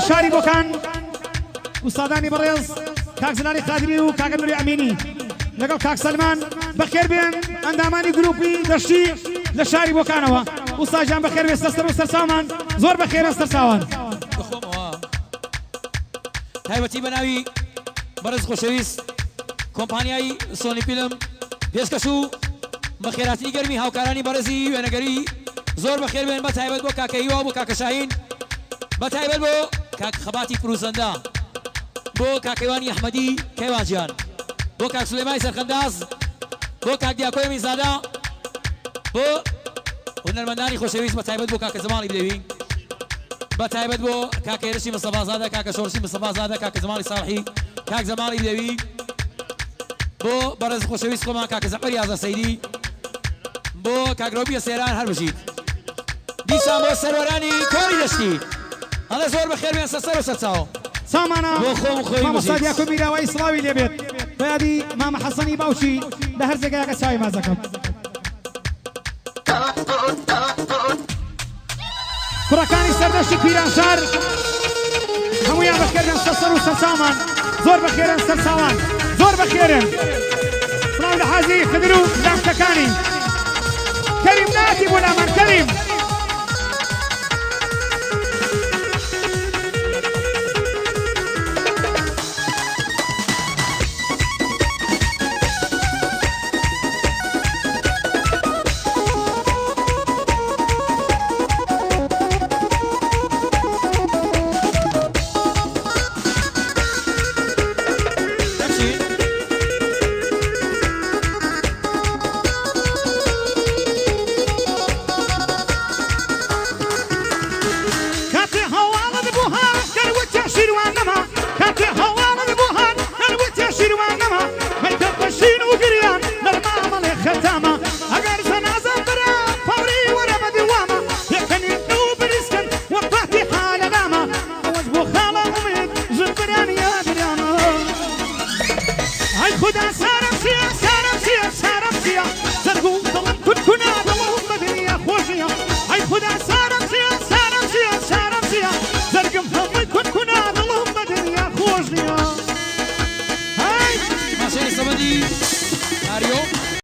شاری بۆکان، ئوستادانی بەڕێز کاک زناری قادری و کاکە نوری ئەمینی لەگەڵ کاک سەلمان بەخێر بێن ئەندامانی گروپی دەشتی لە شاری بۆکانەوە. ئوستا گیان بەخێر بێ سەر و سەرچاومان، زۆر بەخێرن سەرچاوان. بەخۆمەوە تایبەتی بە ناوی بەڕێز خۆشەویست کۆمپانیای سۆنی فیلم پێشکەش و بەخێراتنی گەرمی هاوکارانی بەڕێزی وێنەگەری زۆر بەخێر بێن بە تایبەت بۆ کاکە هیوا و بۆ کاکە شاهین بە تایبەت بۆ کاک خەباتی فروزەندە بۆ کاک کەیوانی ئەحمەدی کەیوان جیان بۆ کاک سولەیمانی سەرخەنداز بۆ کاک دیاکۆی ئەمینزادە بۆ هونەرمەندانی خۆشەویست بە تایبەت بۆ کاکە جەماڵی بدەوی بە تایبەت بۆ کاکە هێرشی مستەفازادە کاکە شۆڕشی مستەفازادە کاکە جەماڵی ساڵحی کاک جەماڵی بدەوی بۆ بەڕێز خۆشەویست خۆمان کاکە زەفەری ئازا سەیدی بۆ کاک ڕەوبیە سێران هەر بژیت دیسان بۆ سەروەرانی کۆری دەشتی ئەڵێ زۆر بەخێر بێن سەر و سەرچاو. سامانە بۆ خۆم خۆی مامۆستا بژیت. دیاکۆ میراوایی سڵاوی لێ بێت بە یادی مامە حەسەنی باوکی لە هەر جێگایەکە چاوی ماچ دەکەم. کوڕەکانی سەردەشتی پیرانشار هەموویان بەخێر بێن سەر و سەرچاومان زۆر بەخێرن سەرچاوان زۆر بەخێرن. سڵاو لە حاجی خدر و لامکەکانی. کەریم ناتی بۆ لامان کەریم.